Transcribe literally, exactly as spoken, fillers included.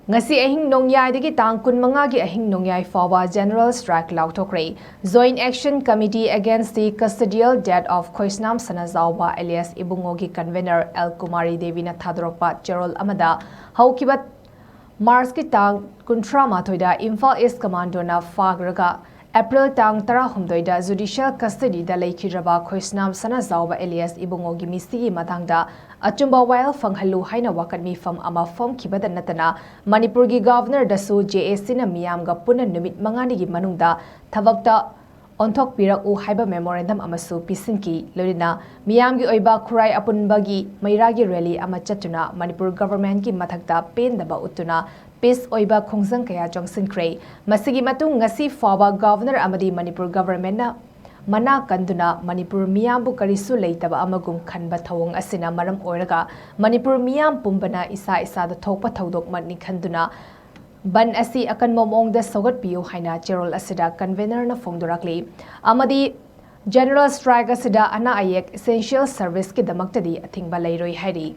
ꯉꯁꯤ ꯑꯍꯤꯡ ꯅꯣꯡꯌꯥꯏꯗꯒꯤ ꯇꯥꯡ ꯀꯨꯟꯃꯉꯥꯒꯤ ꯑꯍꯤꯡ ꯅꯣꯡꯌꯥꯏ ꯐꯥꯎꯕ General Strike ꯂꯥꯎꯊꯣꯛꯈ꯭ꯔꯦ꯫ Joint Action Committee Against the Custodial Death of Khoisnam Sanajaoba alias ꯏꯕꯨꯡꯉꯣꯒꯤ convener ꯑꯦꯜ ꯀꯨꯃꯥꯔꯤ ꯗꯦꯕꯤꯅ ꯊꯥꯗꯣꯔꯛꯄ ꯆꯦꯔꯣꯜ ꯑꯃꯗ, ꯍꯧꯈꯤꯕ ꯃꯥꯔꯆꯀꯤ ꯇꯥꯡ ꯀꯨꯟꯊ꯭ꯔꯥ ꯃꯥꯊꯣꯏꯗ ꯏꯝꯐꯥꯜ East Commandoꯅ ꯐꯥꯈ꯭ꯔꯒ April ꯇꯥꯡ ꯇꯔꯥꯍꯨꯝꯗꯣꯏꯗ judicial custodyꯗ ꯂꯩꯈꯤꯗ꯭ꯔꯕ ꯈꯣꯏꯁꯅꯥꯝ ꯁꯅꯥꯖꯥꯎꯕ alias ꯏꯕꯨꯡꯉꯣꯒꯤ ꯃꯤꯁꯤꯒꯤ ꯃꯇꯥꯡꯗ ꯑꯆꯨꯝꯕ ꯋꯥꯌꯦꯜ ꯐꯪꯍꯜꯂꯨ ꯍꯥꯏꯅ ꯋꯥꯀꯠ ꯃꯤꯐꯝ ꯑꯃ ꯐꯝꯈꯤꯕꯗ ꯅꯠꯇꯅ, ꯃꯅꯤꯄꯨꯔꯒꯤ Governorꯗꯁꯨ JACꯅ ꯃꯤꯌꯥꯝꯒ ꯄꯨꯟꯅ ꯅꯨꯃꯤꯠ ꯃꯉꯥꯅꯤꯒꯤ ꯃꯅꯨꯡꯗ ꯊꯕꯛꯇ ꯑꯣꯟꯊꯣꯛꯄꯤꯔꯛꯎ ꯍꯥꯏꯕ memorandum ꯑꯃꯁꯨ ꯄꯤꯁꯤꯟꯈꯤ꯫ ꯂꯣꯏꯅꯅ ꯃꯤꯌꯥꯝꯒꯤ ꯑꯣꯏꯕ ꯈꯨꯔꯥꯏ ꯑꯄꯨꯟꯕꯒꯤ ꯃꯩꯔꯥꯒꯤ rally ꯑꯃ ꯆꯠꯇꯨꯅ ꯃꯅꯤꯄꯨꯔ Governmentꯀꯤ ꯃꯊꯛꯇ ꯄꯦꯟꯗꯕ ꯎꯠꯇꯨꯅ peace ꯑꯣꯏꯕ ꯈꯣꯡꯖꯪ ꯀꯌꯥ ꯆꯪꯁꯤꯟꯈ꯭ꯔꯦ꯫ ꯃꯁꯤꯒꯤ ꯃꯇꯨꯡ ꯉꯁꯤ ꯐꯥꯎꯕ Governor ꯑꯃꯗꯤ ꯃꯅꯤꯄꯨꯔ Governmentꯅ ꯃꯅꯥ ꯀꯟꯗꯨꯅ ꯃꯅꯤꯄꯨꯔ ꯃꯤꯌꯥꯝꯕꯨ ꯀꯔꯤꯁꯨ ꯂꯩꯇꯕ ꯑꯃꯒꯨꯝ ꯈꯟꯕ ꯊꯧꯑꯣꯡ ꯑꯁꯤꯅ ꯃꯔꯝ ꯑꯣꯏꯔꯒ ꯃꯅꯤꯄꯨꯔ ꯃꯤꯌꯥꯝ ꯄꯨꯝꯕꯅ ꯏꯁꯥ ꯏꯁꯥꯗ ꯊꯣꯛꯄ ꯊꯧꯗꯣꯛꯃꯛꯅꯤ ꯈꯟꯗꯨꯅ ꯕꯟ ꯑꯁꯤ ꯑꯀꯟꯕ ꯃꯑꯣꯡꯗ ꯁꯧꯒꯠꯄꯤꯌꯨ ꯍꯥꯏꯅ ꯆꯦꯔꯣꯜ ꯑꯁꯤꯗ convenerꯅ ꯐꯣꯡꯗꯣꯔꯛꯂꯤ꯫ ꯑꯃꯗꯤ General Strike ꯑꯁꯤꯗ ꯑꯅꯥ ꯑꯌꯦꯛ, essential serviceꯀꯤꯗꯃꯛꯇꯗꯤ ꯑꯊꯤꯡꯕ ꯂꯩꯔꯣꯏ ꯍꯥꯏꯔꯤ꯫